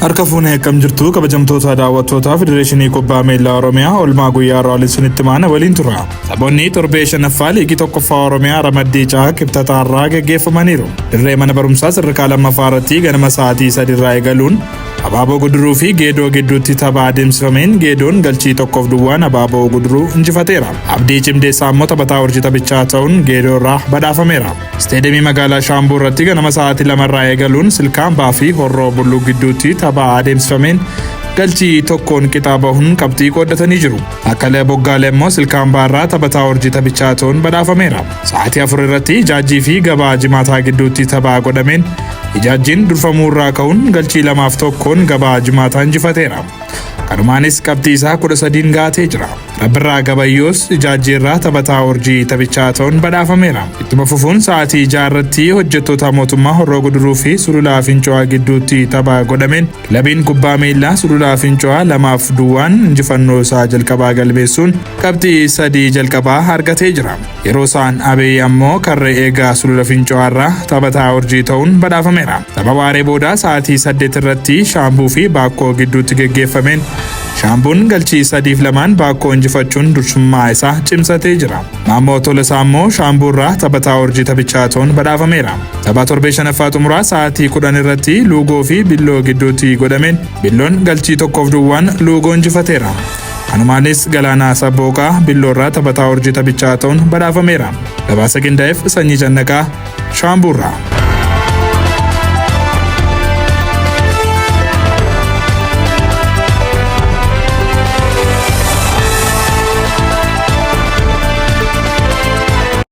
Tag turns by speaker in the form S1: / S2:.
S1: Harka fuunee akkam jirtu kabajamtoota daawwattootaa Federeeshinii Kubbaa Miillaa Oromiyaa oolmaa guyyaa irraa isinitti maana waliin tura. Taphoonni torbee shanaffaa liigii tokkoffaa Oromiyaa ramaddii caa kibxataa irraa gaggeeffamaniiru. Dirree mana barumsaa sadarkaa lammaffaa irratti ganama sa'aatii 3 irraa eegaluun Abaaboo Guduruu fi Geedoo gidduutti tapha adeemsifameen Geedoon galchii 1-0n Abaaboo Guduruu injifateera. Abdii Cimdeessaa immoo taphataa urjii taphichaa ta'uun Geedoo irraa badhaafameera. Isteediyamii magaalaa Shaambuu irratti ganama sa'aatii 2 irraa eegaluun Silkaambaa fi Horroo Bulluu gidduutti tapha adeemsifameen galchii tokkoon qixaa bahuun qabxii qooddatanii jiru. Akkalee Boggaalee immoo Silkaambaa irraa taphataa urjii taphichaa ta'uun badhaafameera. Sa'aatii 4 irratti Ijaajjii fi Gabaa Jimaataa gidduutti tapha godhameen Ijaajjiin durfamuu irraa ka'uun galchii 2-1n Gabaa Jimaataa injifateera. Kanumaanis qabxii isaa 13n gahatee jira. Rabbirraa Gabayyoos Ijaajjii irraa taphataa urjii taphichaa ta'uun badhaafameera. Ittuma fufuun sa'aatii 6 irratti hojjettoota mootummaa Horroo Guduruu fi Sululaa Finco'aa gidduutti tapha godhameen kilabiin kubbaa miillaa Sululaa Finco'aa 2-0n injifannoo isaa jalqabaa galmeessuun qabxii 3 jalqabaa argatee jira. Yeroo isaan Abiy ammoo karra eegaa Sulula Finco'aa irraa taphataa urjii ta'uun badhaafameera. Tapha waaree boodaa sa'aatii 8 irratti Shaambuu fi Baakkoo gidduutti geggeeffameen Shaambuun galchii 3-2n Baakkoo injifachuun dursummaa isaa cimsatee jira. Maammoo Tolasaa immoo Shaambuu irraa taphataa urjii taphichaa ta'uun badhaafameera. Tapha torbee shanaffaa xumuraa sa'aatii 10 irratti Luugoo fi Billoo gidduutti godhameen Billoon galchii 1-0n Luugoo injifateera. Kanumaanis Galaanaa Sabbooqaa Billoorraa taphataa urjii taphichaa ta'uun badhaafameera. Gabaasa qindaa'eef Sanyii Cannaqaa Shaambuurraa.